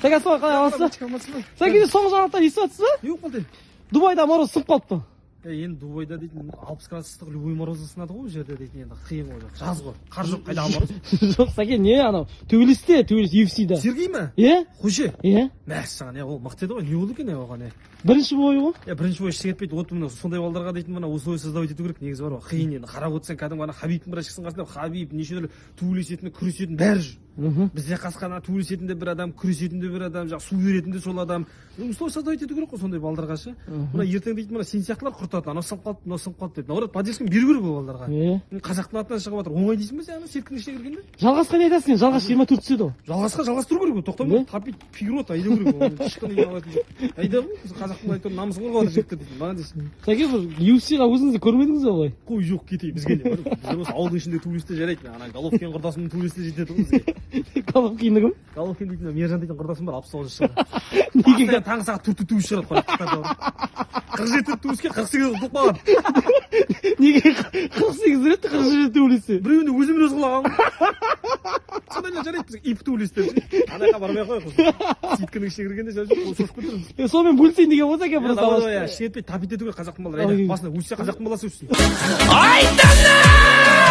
Сәке, ассалаумағалейкум, қалай, амансыз ба? Сәке, соңғы жаңалықтар естіп жатсыз ба? Не болып қалды? Дубайда мороз сынып қалыпты. Е, енді Дубайда дейтін 60 градус ыстық, любой мороз сынады ғой ол жерде дейтін. Енді қиын ғой, жаз ғой, қар жоқ, қайдағы мороз? Жоқ, Сәке, не, анау төбелесте, төбелес, UFC-да. Сергей ма? Иә. Қойшы. Иә. Мәссаған, е, ол мықты еді ғой. Не болды екен, е, оған, е? Бірінші бойы ғой. Е, бірінші бой ештеңе етпейді. Вот мына сондай балдарға дейтін мына условия создавать ету керек негізі, бар ғой. Қиын енді, қарап отырсаң, кәдімгі ана Хабибтің бір шықсын қасында, Хабиб неше түрлі төбелесетін, күресетін, бәрі жүр. Бізде қасқа ана төбелесетін де бір адам, күресетін де бір адам, жаңағы су беретін де сол адам. Условия создавать ету керек қой сондай балдарға ше. Мына ертең дейтін мына сен сияқтылар құртады, анау сынып қалды, мынау сынып қалды деп. Наоборот, поддержканы беру керек ол балдарға. Қазақтың атынан шығып жатыр, оңай дейсің ба сен ана сеткінің ішіне кіргенде? Жалғасқа не айтасың енді? Жалғас 24 түседі ғой. Жалғасқа жалғастыру керек ғой, тоқтамай тапить, вперед айдау керек, оны ешқандай не алатын жоқ, айда ғой. Біз қазақтың айтып намысын қорғап жатыр жігіттер дейтін, маған дейсің. Сәке, бір UFC-ға өзіңіз де көрмедіңіз ба былай? Қой, жоқ, кетейік, бізге не бар? Біздер осы ауылдың ішінде төбелесте жарайды. Ана Головкин құрдасымның төбелесте жетеді ғой бізге. Головкинді кім? Головкин дейтін, Мержан дейтін құрдасым бар, 69-жылғы. Неге? Постоянно таңғы сағат 4-те төбелес шығарады қонақтарда. 47 рет төбелескен, 48 ұтылып қалған. Неге 48 рет, 47 төбелессе? Біреуінде өзімен өзі құлаған. Сондайлар жарайды бізге, ИП төбелестер ше. Ана жаққа бармай ақ қояйық. Сеткінің ішіне кіргенде шошып кетеміз. Е, сонымен бөлісейін деген ғой, Сәке, просто. Давай, ештеңе етпейді, тапить ету керек қазақтың балалары. Ой. Айда, басына өссе, қазақтың баласы өссін. Айдана!